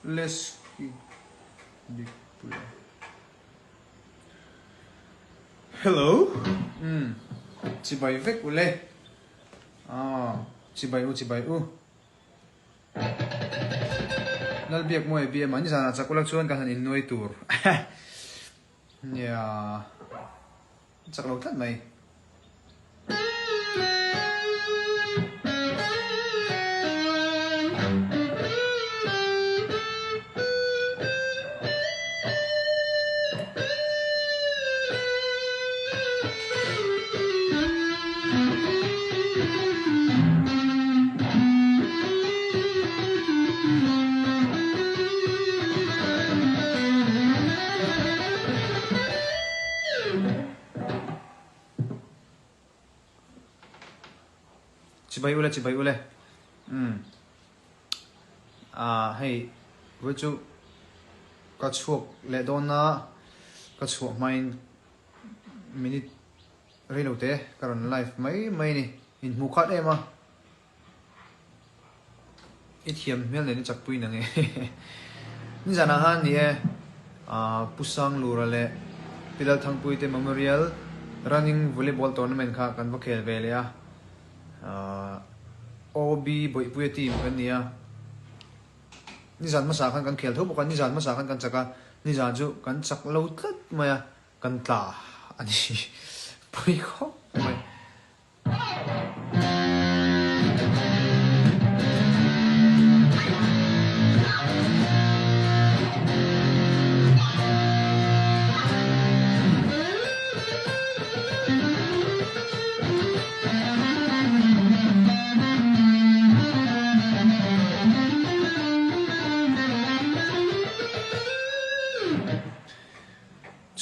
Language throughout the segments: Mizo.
Lesky Dikpuia Hello umm chibai vek u le aw chibai u chibai u Lalbiak mawi bia mah nizanah chak ulak chuan ka han innuai tur nia chak lo tlat mai. Chibai ule chibai ule umm ah hei vawi chu ka chhuak leh dawn a ka chhuah hmain minute reilo te ka rawn live mai mai a ni inhmuh khat em a i thiam hmel nen i chakpui na nge nizanah khan ni e ah Pu Sanglura leh Pi Lalthangpui te Memorial Running Volleyball Tournament kha kan va khel ve leh a ah OB Bawihpuia team kan ni a nizan hmasa khan kan khel tho bawk a nizan hmasa khan kan chak a nizan chu kan chak lo tlat mai a kan tla a ni pawi khawp mai.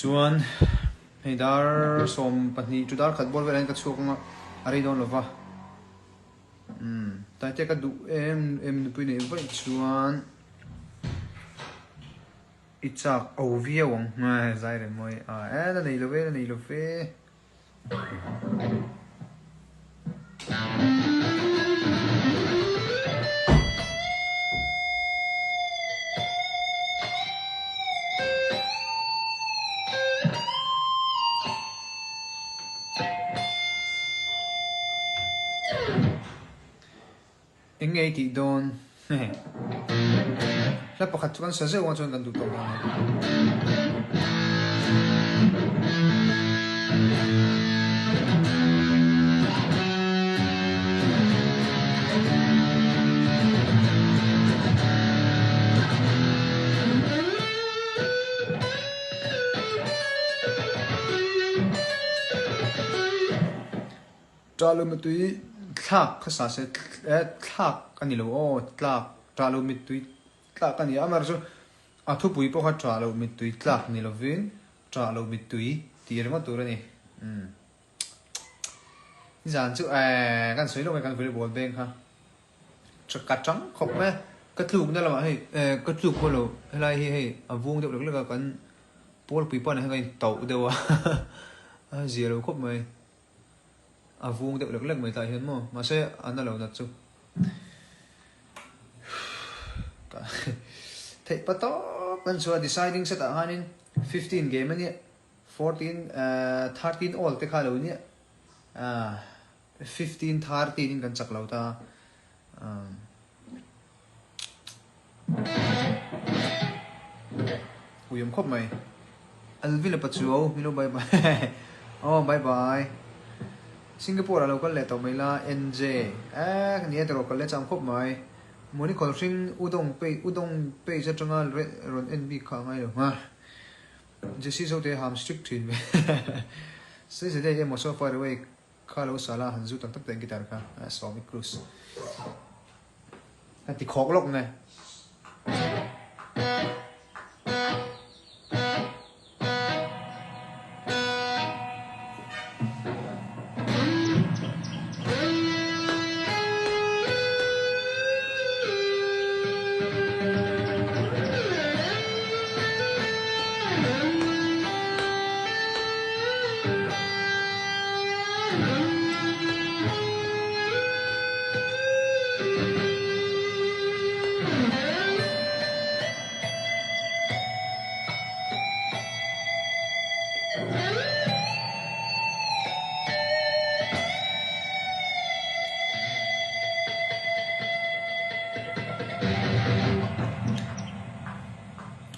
Chuan hei dar 12 chu dar khat bawr velah hian ka chhuak ang a, a rei dawn lo va. Umm Taite ka duh em em nupui neih vaih chuan i chak o viau ang zai reng mawi a e la nei lo ve la nei lo ve. Eng nge i tih dawn? Hla pakhat chu kan sa zeuh ang chuan kan duh tawh dawn a. Ṭah lo mittui thlak kha sa se eh thlak a ni lo aw tlak ṭah lo mittui tlak a ni a amaherawhchu chu a thupui pawh kha ṭah lo mittui tlak ni lovin ṭah lo mittui tih ringawt tur a ni umm nizan chu eh kan sawi lawk mai kan volleyball beng kha ka chang khawp mai a ka tlukna lamah hei eh ka tluk pawh lo helai hi hei a vung deuh lek lek a kan pawlpui pa nen hian kan intauh deuh a a zia lo khawp mai. A vung deuh lek lek mai tah hian maw mahse a na lo nat chu ka theih pa tawp kan chhuah deciding set ah khanin 15 game a nia 14 13 all te kha lo nia 15 13 in kan chak lo ta Ui awm khawp mai. Alvin a pachuau milo bye bye aw bye bye Singapore ah lo kal leh tawh mai la NJ eh ka nia tawh kal leh chang khawp mai Mawni Khawlhring Udong page Udong page atanga rawn en bik kha a ngai lo ha Jessie Zote ham strict thin ve Sei zedei emaw so far away Kha lo sala han zu tak tak teh guitar kha Swami Cruz. Ka ti khawk lawk nge.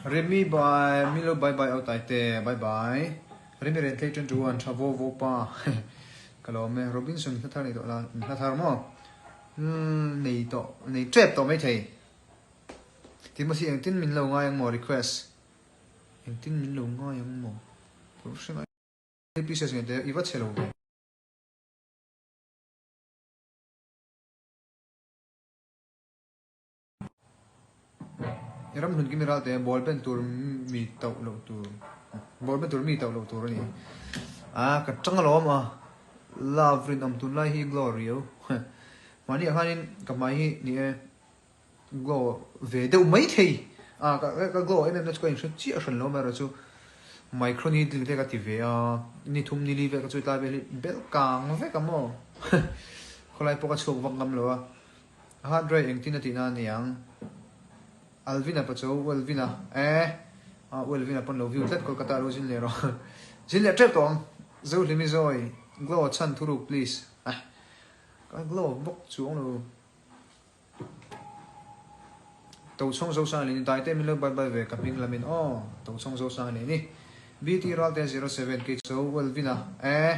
Remi bye Milo bye bye aw Taite bye bye Remi Renthlei 21 tha vo vo pa ka lawm e Robinson hla thar nei tawh la hla thar maw nei tawh nei tep tawh maithei Timothy engtin min lo ngai ang maw request engtin min lo ngai ang maw ka hre ngai pieces nge te i va chhe lo ve. I ram hlun kimi ral te ball pen tur mi tauh loh tur ball pen tur mi tauh loh tur a ni. A ka tang alawm a love rinawm tunlai hi glow riau mahni ah khanin ka hmai hi ni e glow ve deuh mai thei a ka ka glow em em na chu ka inhre chiah hran lo amaherawh chu micro needling te ka ti ve a ni thum ni li vel ka chu tlai vel hi bel kang vek a maw khawlai pawh ka chhuak vak ngam lo a. A heart rate engtin a tihna a ni ang? Alvin-a pa chu U Alvin-a eh ah U Alvin-a pawn lo view tlat Kolkata ro zin leh rawh zin leh teuh tawh ang Zohlimi Zawi glow chhan thuruk please eh ka glow bawk chuang lo Tochhawng Zosang leh ni Taite min lo bye bye ve ka hming lamin aw Tochhawng Zosang leh ni BT Ralte 07 kei chu U Alvin-a eh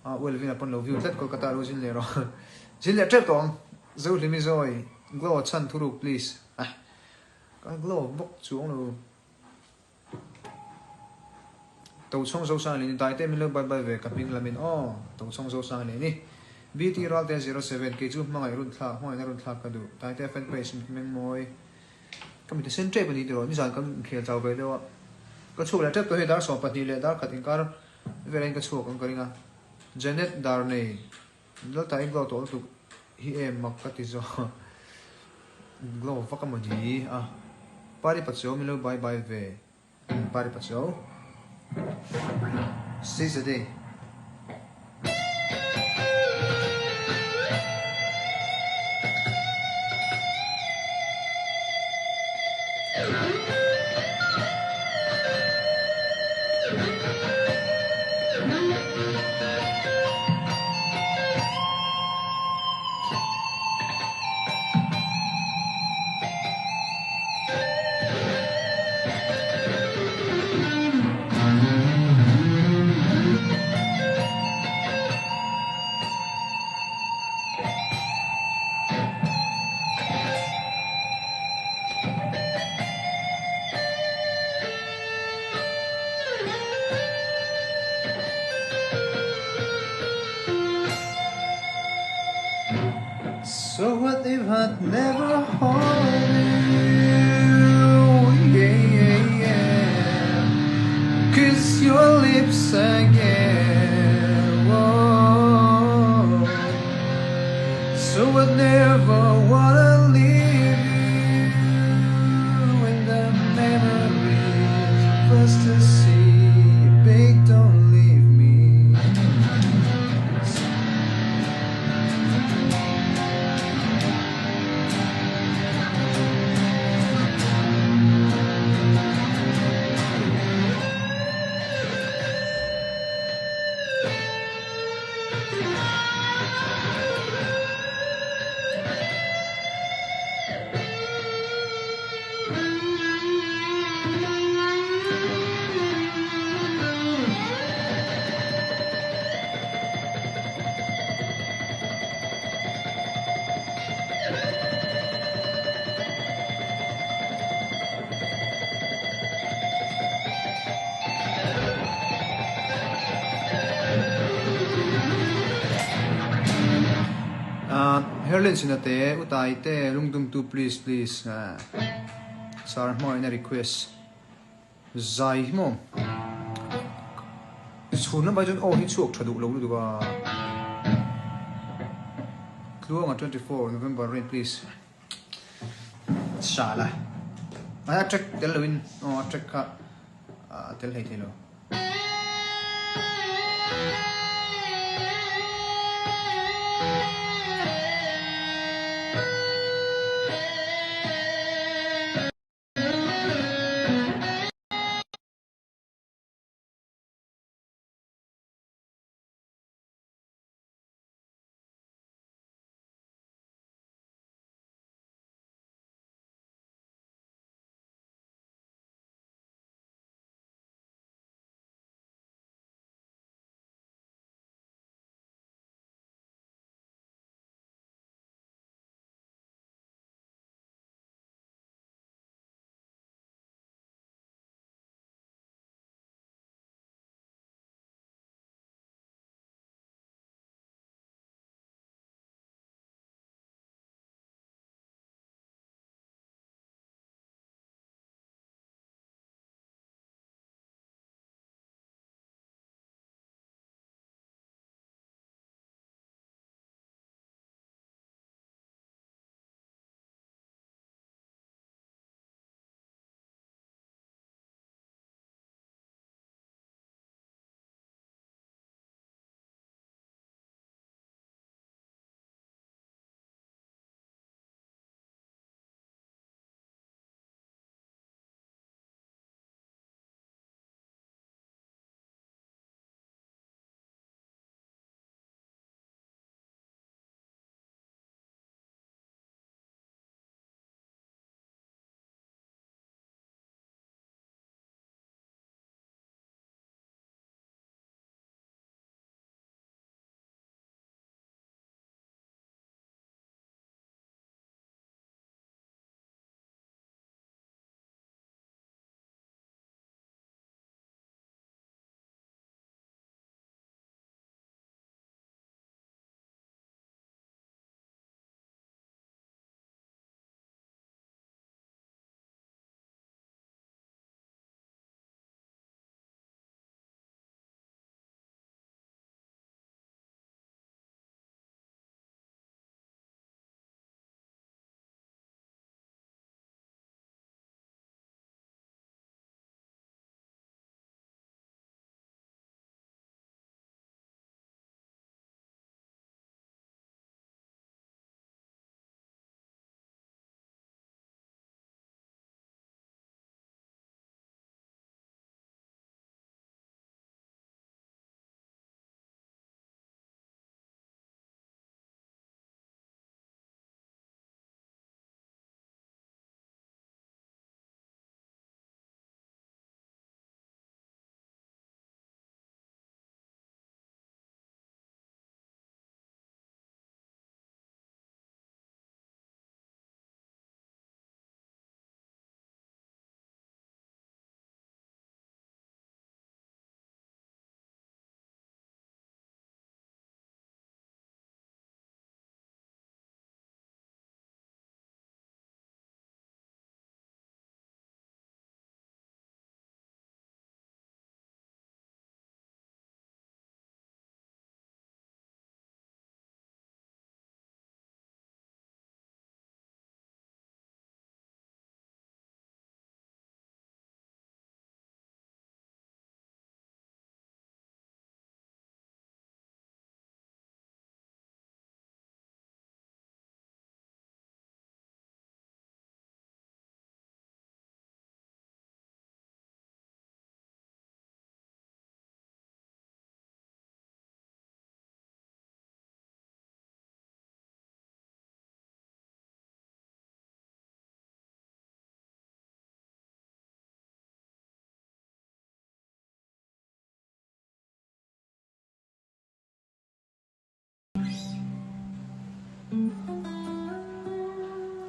Ah U Elvin-a pawn lo view tlat Kolkata ro zin leh rawh. Zin leh teuh tawh ang. Zohlimi Zawi, glow chhan thuruk please. Ah ka glow bawk chuang lo. Tochhawng Zosang leh ni Taite min lo bye bye ve ka hming lamin aw Tochhawng Zosang leh ni BT Ralte 07 kei chu hmangaih run thlak hmangaihna run thlak ka duh Taite fan page meng mawi ka mit a sen tep a ni tiraw nizan kan inkhel chau ve deuh a ka chhuak leh tep tawh hei dar 12 leh dar khat inkar Velain ka chhuak ang ka ring a, Janet Darnay, Lalta i glow tawh lutuk hi em mak ka ti zawk glow vak a maw ni a, Pari Pachuau min lo bye bye ve, umm Pari Pachuau Seize the day. So what if I'd never hold you yeah yeah yeah Kiss your lips again whoa So I'd never wanna leave you in the memories of us to see Babe don't leave me Herlin sina te utai te lungdumtu please please sar hmangaihna request zai hi maw chhun lamah hi chuan aw hi chhuak tha duh lo lutuk a tluanga 24 November rain please sala a track tel loin aw a track kha a tel hlei thei lo.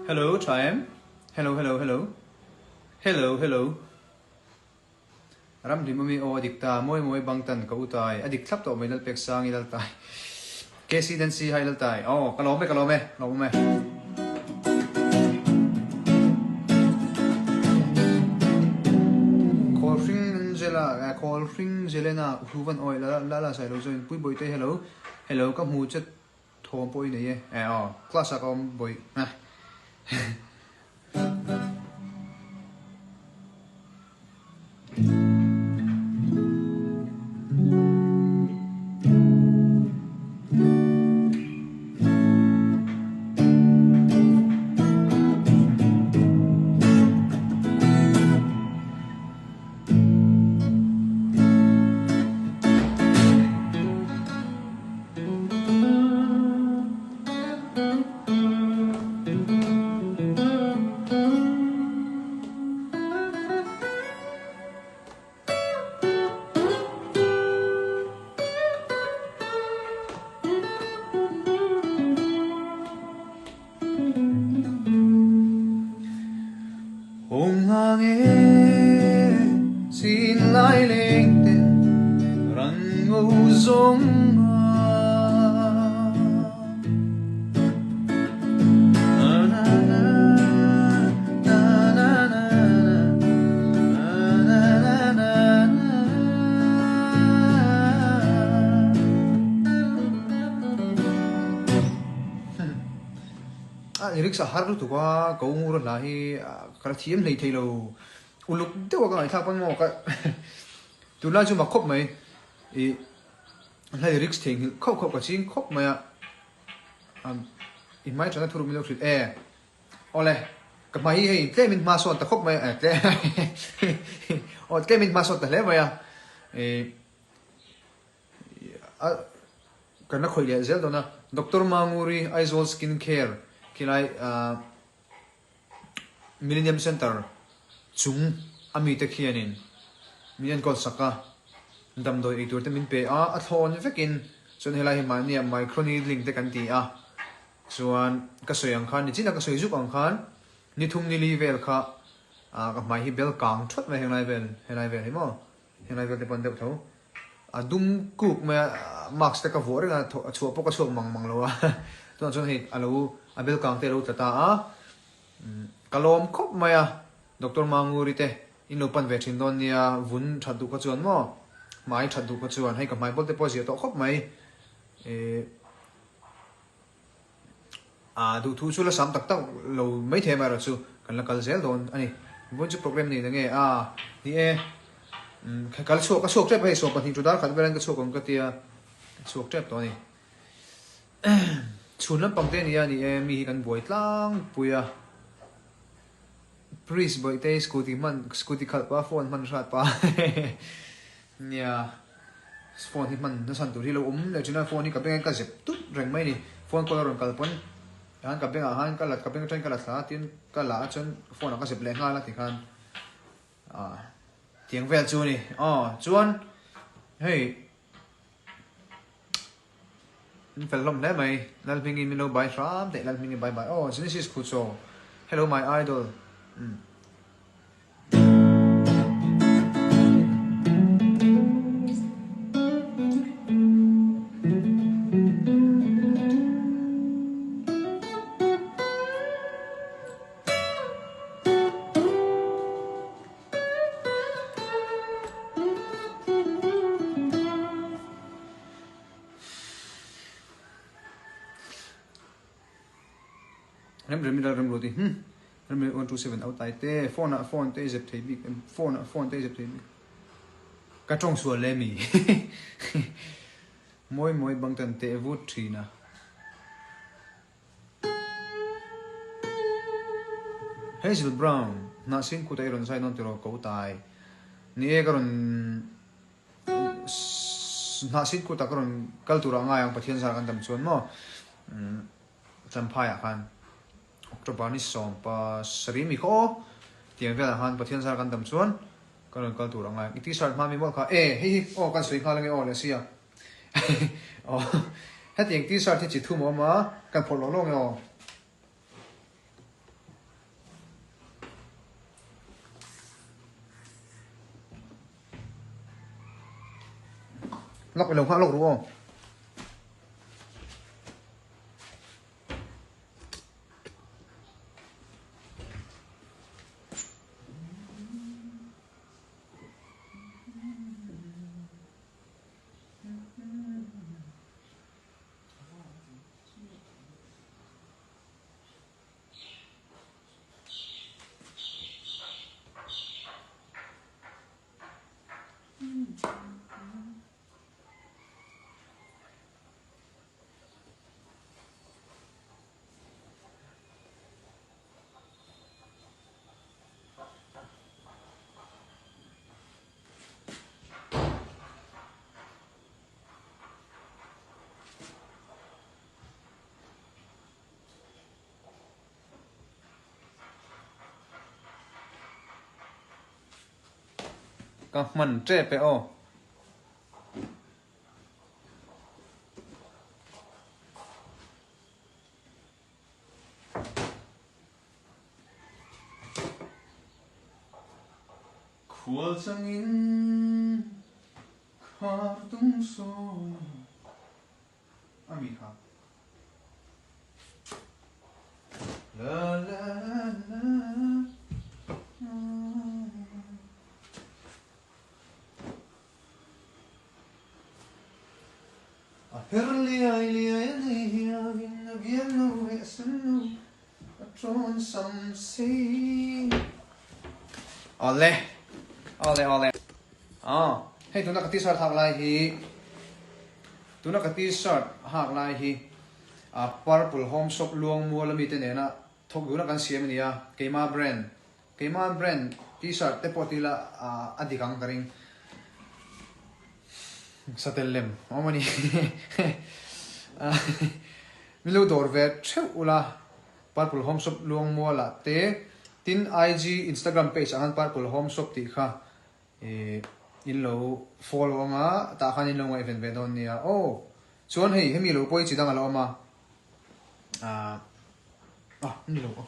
Hello tha em? Hello hello hello. Hello hello. Ramhlim awmi aw a dik ta, mawi mawi bang tan ka u tai, a dik thlap tawh mai Lalpek Sangi Laltai. KC Nancy hi Laltai. Aw ka lawm e ka lawm e, lawm awm e. Khawlhring Angela eh Khawlhring Jelena Hluvan awi la la la sailo chuan Pui Bawihte hello hello ka hmu che Thawm pawh i nei e. Eh aw, class ah ka awm bawih. Awm hlang e, chin lai leng ten ran ngo zawng a. Na na na na na na na na na. A lyrics a har lutuk a, ko ngur a hla hi ka la thiam hlei thei lo, uluk deuh a ka ngaihthlak pawn maw ka tunlai chu mak khawp mai ih hla lyrics theihnghilh khauh khauh ka ching khawp mai a, i hmai tana thuruk min lo hrilh e, awle ka hmai hi hei tlem in hma sawn ta khawp mai a, aw tlem in hma sawn ta hle mai a ih. A kan la khawih leh zel dawn a, Doctor Manguri Aizawl Skin Care khilai Millennium Centre chung a mite khianin min enkawl sak a, damdawi ei tur te min pe a, a thlawn vekin chuan helai hi mahnia micro needling te kan ti a, chuan ka sawi ang khan nichina ka sawi zuk ang khan ni thum ni li vel kha ka hmai hi bel kang thawt mai henglai vel helai vel hi maw. Helai vel te pawn deuh tho. A dum kuk mai a, mask te ka vuah reng a, a chhuah pawh ka chhuak mang mang lo a. Tunah chuan hei a lo, a bel kang te a lo tla ta a. Ka lawm khawp mai a, Doctor Manguri te in lo pan ve thin dawn nia, vun that duh kha chuan maw, hmai that duh kha chuan hei ka hmai bawl te pawh a ziah tawh khawp mai. A duhthu chu la sam tak tak lo maithei amaherawh chu kan la kal zel dawn a ni. Vawiin chu program nei na nge a ni e. Umm kal chhuak ka chhuak tep a hei 12 chu dar khat velah hian ka chhuak ang ka tia ka chhuak tep tawh a ni. Chhun lampang te a ni a ni e mi hi kan buai tlangpui a. Priest Bawihtei scooty hman scooty khalh pah phone hman hrat pah nia phone hi hman nasan tur hi lo awm leh thin a phone hi ka beng ah ka zep tut reng mai a ni phone call a rawn kal pawn tihan ka beng ah khan ka la ka beng atangin ka la thla a tin ka la a chuan phone ah ka zep leh nghal a tikhan ah tiang vel chu a ni aw chuan hei. Min fel hlawm hle mai. Lalhmingi min lo bai hram teh Lalhmingi bye bye aw Genesis Khuchaw hello my idol umm. Rem rem ila rem ruat i hm rem rem 127 out tai te phone ah phone te i zep thei bik em phone ah phone te i zep thei bik ka tawng sual le mi mawi mawi bang tan teh vut thin a. Hazel Brown hnah sin kut a i rawn zai dawn tiraw ko tai ni e ka rawn Hnah sit kutah ka rawn kal turah ngai ang Pathian zar kan dam chuan maw Champhaiah khan October ni sawmpa sarih mi kha aw tiang velah khan Pathian zar kan dam chuan ka rawn kal tur angai ang i t-shirt hma mi mawlh kha e hei hi aw kan sawi nghal ange aw leh sia aw hetiang t-shirt hi chi thum a awm a kan phawrh lawk lawk nge aw. Lawk i lo nghah lawk ru aw. Ka hman tep e aw. Khual changin khar tung sawn a mi kha. La la la A her liai liai a nei hiangin a bialnu leh a sennu a tawn sam si. Awle, awle, awle. Aw, hei tuna ka t-shirt hak lai hi, tuna ka t-shirt hak lai hi a Purple Home Shop Luangmual ami te nena thawk duna kan siam a ni a, keima brand Keimah brand t-shirt te pawh tila a dik ang ka ring. Satel lem a awm a ni. Min lo dawr ve theuh ula Purple Home Shop Luangmual ah te tin IG Instagram page ah khan Purple Home Shop tih kha in lo follow anga tah khan in lo ngaihven ve dawn nia. Aw chuan hei hemi lo pawh hi chi dang a la awm a. Ah ah ni lo aw.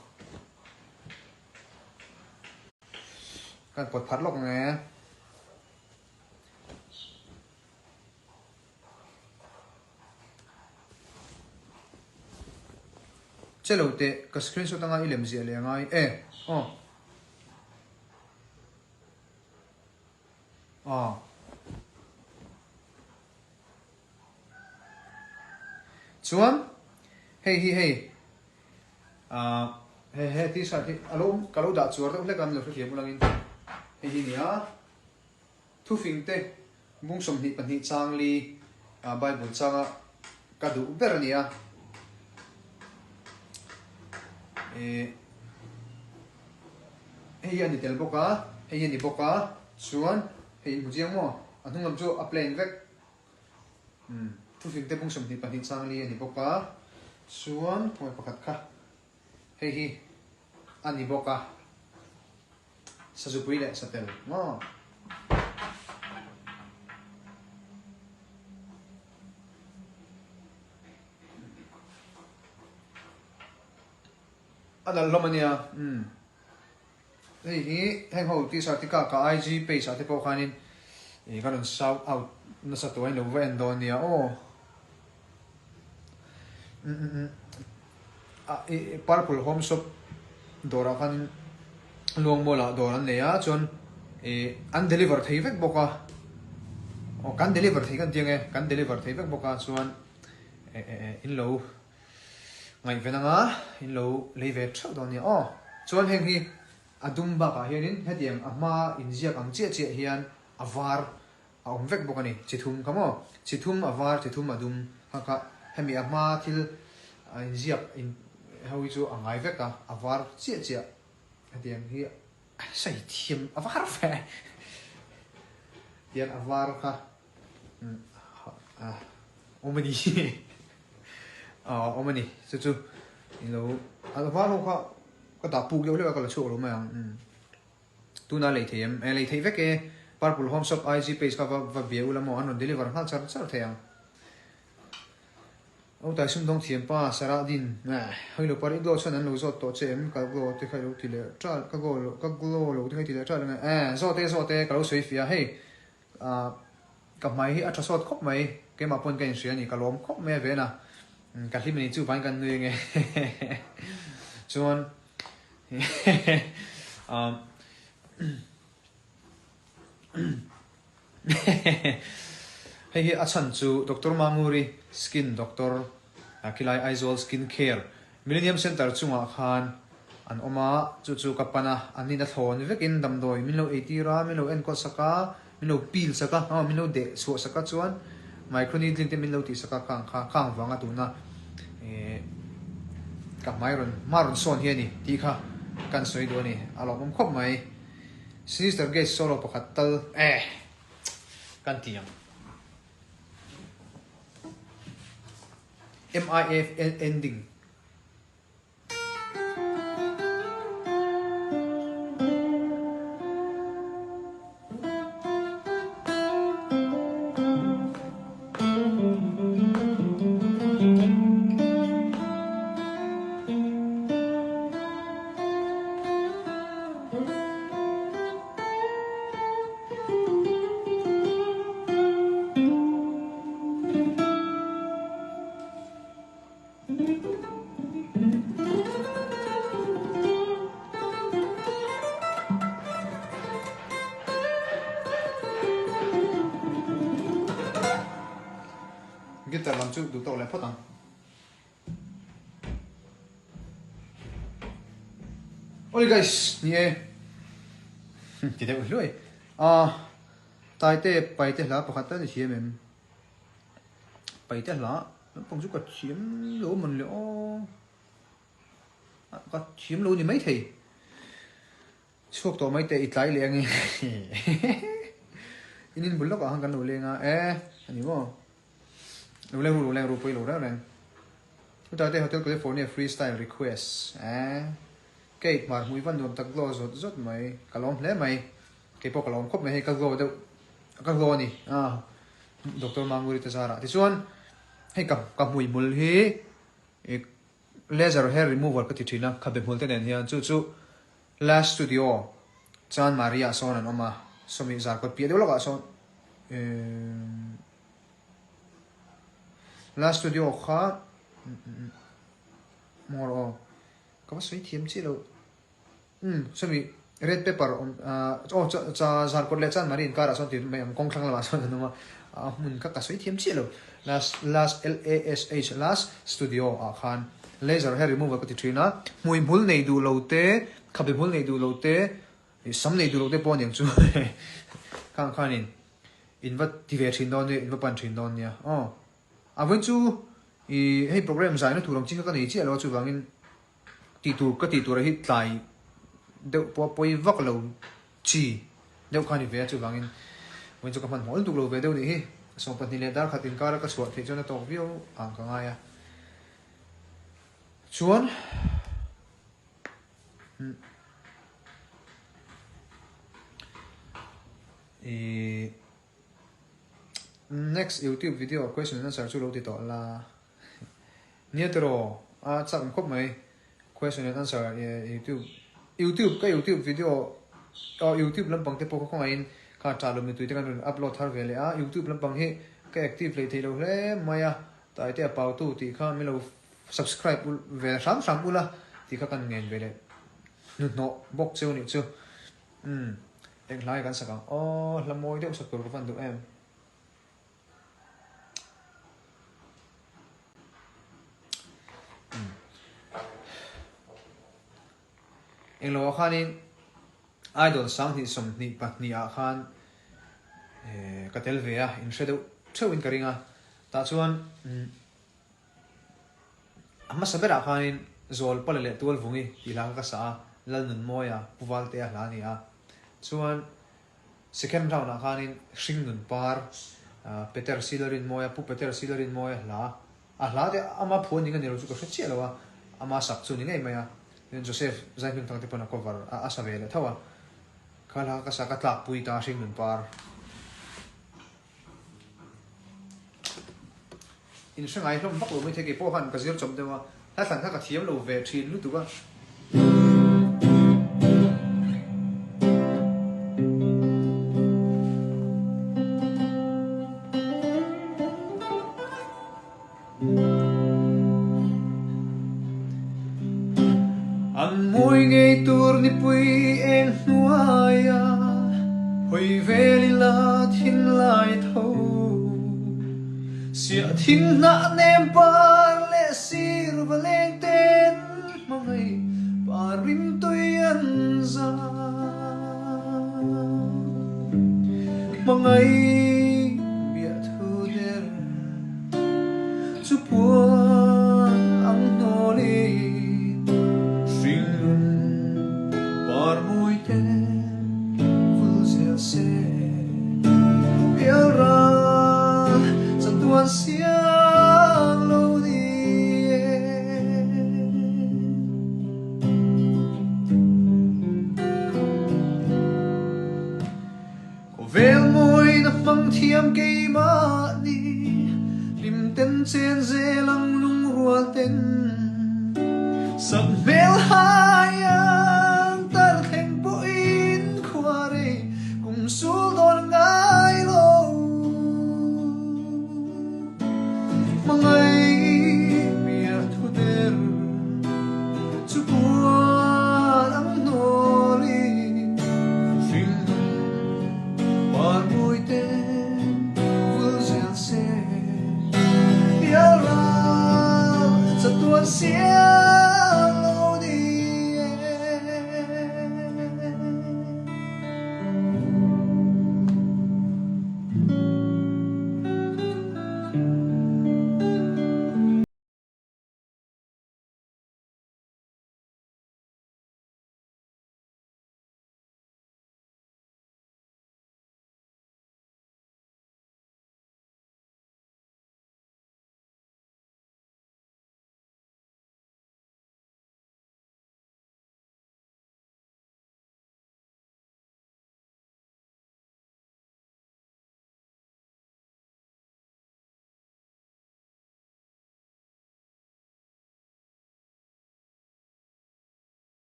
Kan pawt phat lawk nge. Che lo teh ka screenshot anga i lem ziah leh angai e aw. Aw. Chuan hei hi hei ah he he t-shirt hi a lo ka lo dah chuar deuh hlek a min lo hrethiam ulangin hei hi nia thufing te bung 22 changli ah bible changa ka duh ber a nia eh hei hi a ni tel bawk a hei hi a ni bawk a chuan hei in hmu chiang maw a hnung lam chu a plain vek. Umm thufing te bung 22 changli a ni bawk a, chuan khawnge pakhat kha hei hi a ni bawk a, sazupui leh satel maw. A nalh hlawm a nia umm. Hei hi heng ho t-shirt te ka ka IG page ah te pawh khanin ih ka rawn shout out nasa tawh a in lo va en dawn nia aw. Umm umm umm ah ih purple home shop dawrah khanin Luangmual ah dawr an nei a chuan ih an deliver thei vek bawk a aw kan deliver thei kan ti ang e kan deliver thei vek bawk a chuan eh eh eh in lo Ngaihven anga in lo lei ve theuh dawn nia aw. Chuan heng hi a dum bakah hianin hetiang a hma inziak ang chiah chiah hian a var a awm vek bawk a ni. Chi thum kha maw? Chi thum a var, chi thum a dum kha kha hemi a hma thil inziak in ho hi chu a ngai vek a, a var chiah chiah hetiang hi sawi thiam a var ve tiang a var kha. Awm a ni awm a ni chu chu ilo a var ho kha ka dah puk deuh hlek a ka la chhuak lo mai ang tuna lei thei em e lei theih vek e purple home shop IG page kha va va bia ula maw an rawn deliver nghal char char thei ang o tai sumdawng thiam pa Sarah din hei lo par i glow chuan an lo zawt tawh che em ka glow te kha ilo ti leh ṭal ka glow ka glow lo te kha i ti leh ṭal ang e zawt e zawt e ka lo sawi fiah hei. Ka hmai hi a tha sawt khawp mai, keimah pawn ka inhria a ni, ka lawm khawp mai a ven a, ka hlim a ni chu vangin kan nui ange chuan hei hi a chhan chu Doctor Manguri skin doctor khilai Aizawl skin care Millennium Centre chungah khan an awm a, chu chu ka pan a, an in a thlawn vekin damdawi min lo eitir a, min lo enkawl sak a, min lo pil sak a, aw min lo deh chhuah sak a chuan microneedling te min lo tih sak a khang kha khang vanga tuna eh ka hmai rawn hma rawn sawn hi a ni tih kha kan sawi duh a ni, a lawmawm khawp mai. Sinister Gaze solo pakhat tal eh kan ti ang. MIF ending. Guitar lam chu duh tawk leh phawt ang. Awle guys, ni e. Ti deuh hluai. Ah, Taite paite hla pakhat tal i thiam em? Paite hla lampang chu ka thiam lo mawn le aw. Ka thiam lo ni maithei. Chhuak tawh mai teh i tlai leh ange. In inbul lawkah khan kan lo leng a, e a ni maw? Lo leng ru lo leng ru pawh i lo reng reng. Chutah te Hotel California free style request e. Kate hmar hmui van nuam tak glow zawt zawt mai. Ka lawm hle mai. Kei pawh ka lawm khawp mai hei ka glow deuh ka glow a ni a Doctor Manguri te zarah. Tichuan hei ka ka hmui hmul hi i Laser hair removal ka ti thin a, khabe hmul te nen hian chu chu Lash Studio Chan Maria ah sawn an awm a, sawmi zar kawt piah deuh lawkah sawn emm Lash Studio kha maw rawh aw ka va sawi thiam chiah loh. Umm sawmi red pepper awm ah aw cha cha zarkawt leh chanmari inkarah sawn tih mai ang kawng thlang lamah sawn an awm a a hmun kha ka sawi thiam chiah lo last last L-A-S-H last studio ah khan laser hair remover ka ti thin a hmui hmul nei duh lo te khabe hmul nei duh lo te ih sam nei duh lo te pawh aniang chu khang khanin in va ti ve thin dawn nia in va pan thin dawn nia aw a vawiin chu ih hei program zaina tur ang chi kha ka nei chiah lo a chuvangin Tih tur ka tih tur ah hi tlai deuh pawh a pawi vak lo chi deuh kha a ni ve a, chuvangin vawiin chu ka hmanhmawh lutuk lo ve deuh nih hi. 12 leh dar khat inkara ka chhuah theih chuan a tawk viau ang ka ngai a. Chuan ih next youtube video question and answer chu lo ti tawh la. Nia tiraw a chak awm khawp mai question and answer youtube youtube ka youtube video aw youtube lampang te pawh ka khawngaihin kha tah lo mitui te kan rawn upload thar ve leh a youtube lampang hi ka active hlei thei lo hle mai a taite a pau tu tih kha min lo subscribe ve hram hram ula tih kha kan ngen ve leh hnuhnawh bawk cheu nih chu umm eng hlai kan sak ang aw hla mawi deuh sak tur ka van duh em. Englo ah khanin Idol 2024 ah khan ka tel ve a, in hre deuh theuh in ka ring a, tah chuan a hmasa berah khanin Zawl Pala leh Tualvungi tih hla kha ka sa a, Lalnunmawia Pu Valtea hla a ni a, chuan Second round ah khanin Hringnun par Peter Silarinmawia, Pu Peter Silarinmawia hla, a hla te ama phuan ning a ni lo chu ka hre chiah lo a, ama sak chu ni ngei mai a, tin Joseph Zaihmingthang te pawn a cover a, a sa ve leh tho a, kha hla ka sa ka tlakpui ta Hringnun par. In hre ngai hlawm vak lo mai thei keipawh khan ka zir chawp deuh a, hla thlan kha ka thiam lo ve thin lutuk a. eng hnuaia hawi vel ila thinlai tho. Siah thing hnah nem par leh sir va leng ten hmangaih par rimtui an zam. Hmangaih biahthu der chu puan ang hnawlin hringnun par mawi te vul zel se. Pialral chatuan siang lo ni e. Khawvel mawina hmang thiam keimahni hlimten chen zel ang lungrual ten sak hmel hai ang tar thleng pawhin khua rei kum sul dawn ngai lo. Hmangaih miah thu der chu puan ang hnawlin hringnun par mawi ten vul zel se. Pialral chatuan siam lo ni e.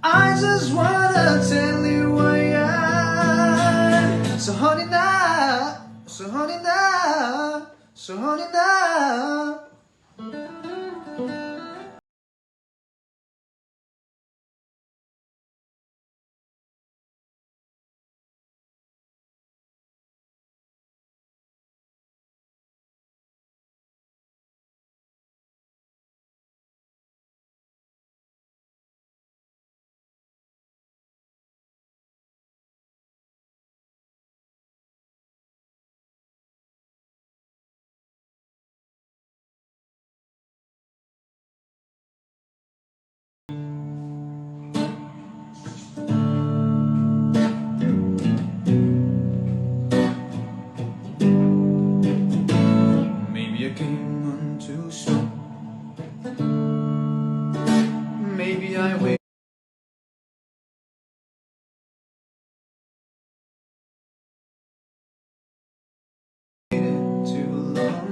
I just wanna tell you I am So honey now, so honey now, so honey now. Maybe I came on too soon. Maybe I waited too long.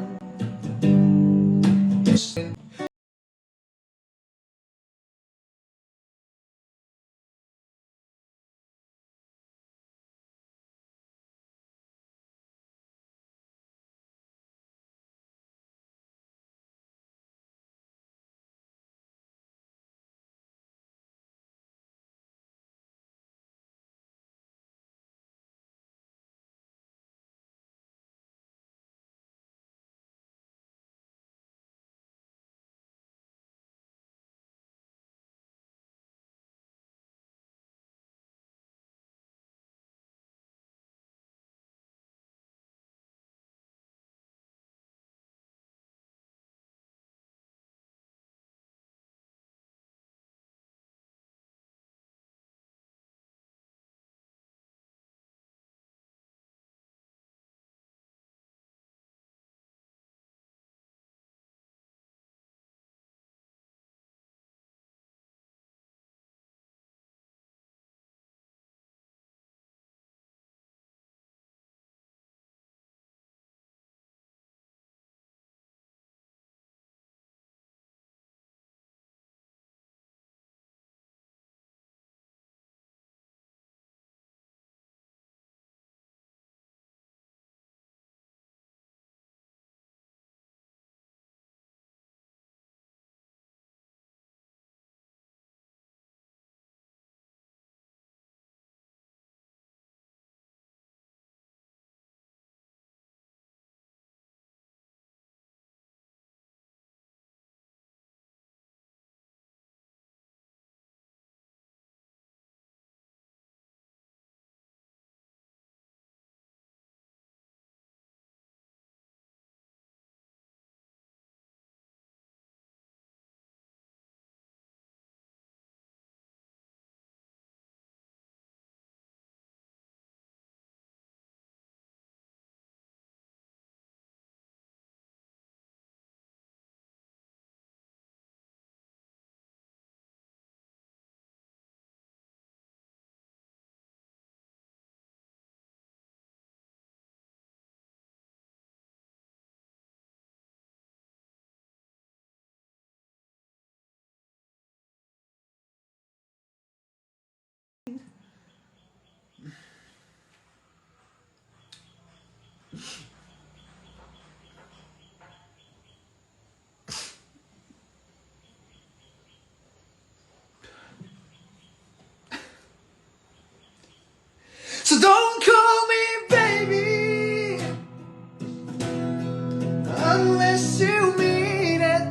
Unless you mean it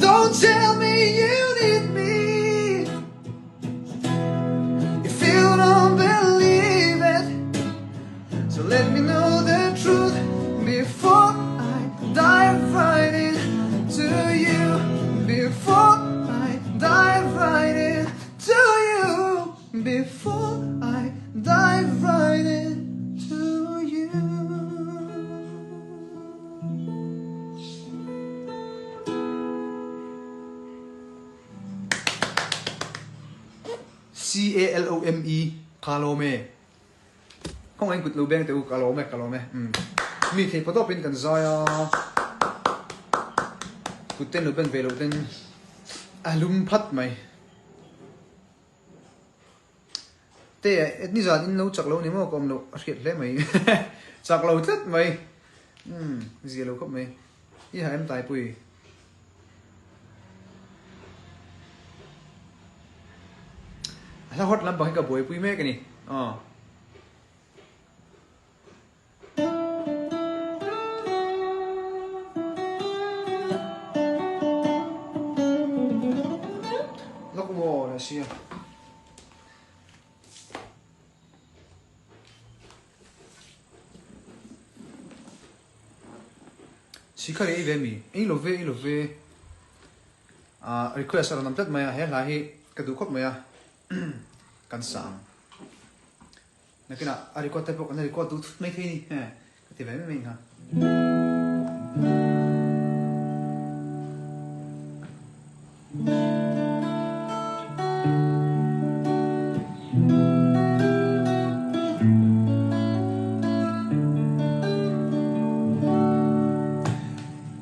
Don't tell me you need me If you don't believe it So let me know the truth Before I dive right into you Before I dive right into you Before I dive right into you. C-A-L-O-M-E, Ka lawm e. Khawngaih in kut lo beng teh u, ka lawm e, ka lawm e. Umm. Mi thei pawtawp in kan zai a, kut ten lo ben ve loh ten a lum phat mai. Te nizan in lo chak lo ni maw ka awm loh a hriat hle mai chak lo tlat mai umm zia lo khawp mai i ha em taipui. A hla hawt lampang hi ka buaipui mek a ni aw. Lawk maw la sia. Sikha ei ve mi? Ei lo ve, ei lo ve. Ah request a rawn awm tlat mai a, he hla hi ka duh khawp mai a, kan sa ang. Nakinah a record te pawh kan record duh thut mai thei ni he ka ti ve mai mai ngha.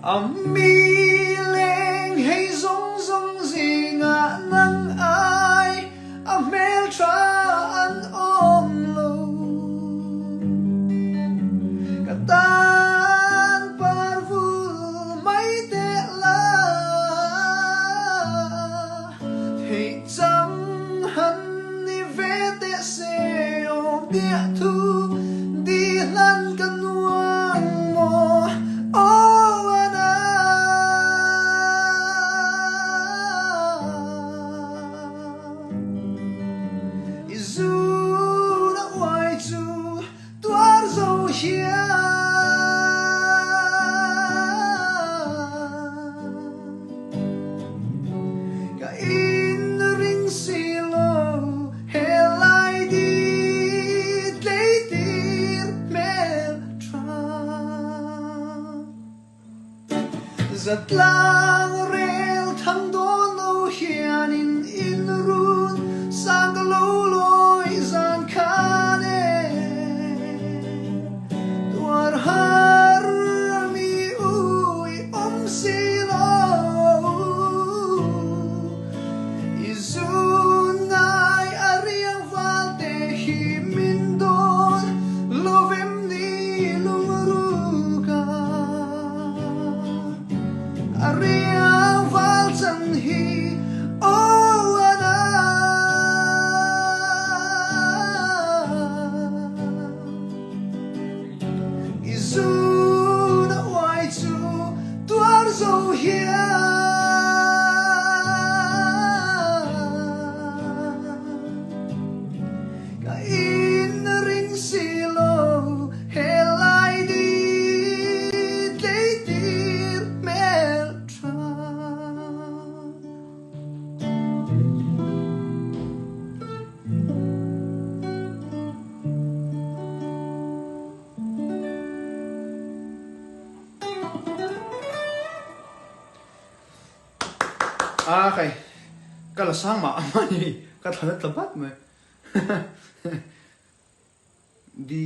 A mi leng hei zawng zawng zingah nang ai A hmeltha an awm lo. Ka tan par vul mai teh la. Theih chang han ni ve teh se aw biah thu di hlan ka nuam maw aw ana. I zun a uai chu tuar zo hian Ka in ring si lo he lai di tleitir hmel tha. Zatlang rel thang dawn lo hianin in run sang ka lo lawi zan khan e. Tuar har mi ui awm si lo. I zun ngai a riang val te hi min dawn lovem ni lungruk a. A riang val chan hi aw a na. I zun a uai chu tuar zo hian. Ka in ring si lo he lai di tleitir hmel tha. A kai ka la sang mah mah ni ka thlan a tla bat mai. Di.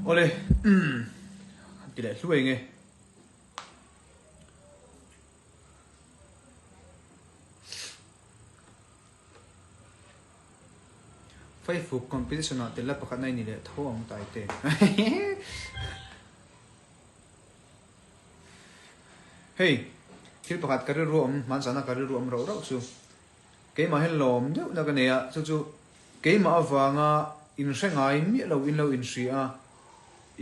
Awle umm ti leh hluai nge. Faifuk competition ah tel la pakhat na i ni leh tho ang Taite. Hei, thil pakhat ka rilru awm, hmanzana ka rilru awm rauh rauh chu keimah hian lawm deuh na ka nei a, chu chu keimah avanga inhre ngai miah lo in lo inhria a,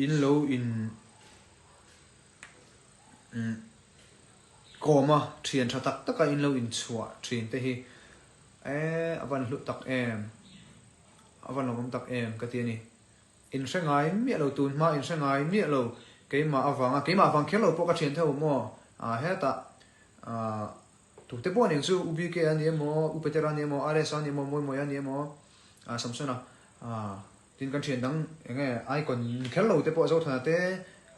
in lo in umm kawm a, thian tha tak taka in lo inchhuah thin te hi eh a van hlut tak em, a van lawmawm tak em ka ti a ni. In hre ngai miah lo, tun hma in hre ngai miah lo, keimah avanga, keimah avang kher lo pawh ka thian theuh maw, ah hetah ah tute pawh aniang chu U BK a ni emaw, U Petera a ni emaw, RS a ni emaw, Mawimawia a ni emaw, ah Samsona ah tin kan thian dang eng nge icon ni kher lo te pawh Zothana te,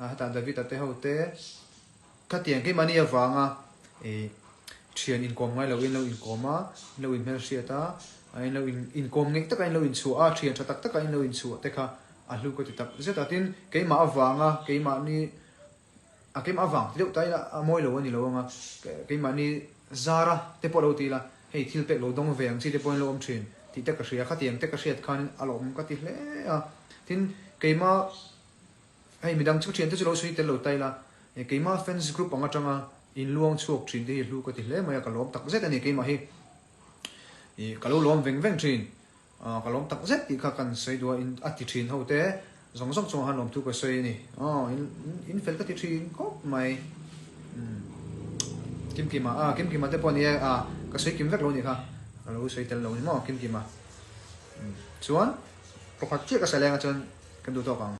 ah hetah David-a te ho te, Khatiang keimahni avanga ih thian inkawm ngai loin lo inkawm a, in lo inhmelhriat a, in lo inkawm ngeih taka in lo inchhuah a, thian tha tak taka in lo inchhuah te kha a hlu ka ti tak zet a. Tin, keimah avanga keimahni a keimah avang ti deuh ta ila a mawi lo a ni lo ang a, keimahni zara te pawh lo ti ila hei thil pek lo dawng ve ang chi te pawhin lo awm thin tih te ka hria. Khatiang te ka hriat khanin a lawm ka ti hle a. Tin, keimah. Hei midang chu thiante chu lo sawi tel lo ta ila, keimah fans group ang atanga in luang chhuak thin te hi hlu ka ti hle mai a, ka lawm tak zet a ni keimah hi ih ka lo lawm veng veng thin, ah ka lawm tak zet tih kha kan sawi duh a, in a ti thin ho te zawng zawng chungah khan lawmthu ka sawi a ni, aw in in fel ka ti thin khawp mai, umm Kimkima ah Kimkima te pawh a ni e, ah ka sawi kim vek lo a nih kha, ka lo sawi tel lo a ni maw Kimkima, umm chuan pakhat chiah ka sawi leng a chuan kan duh tawk ang.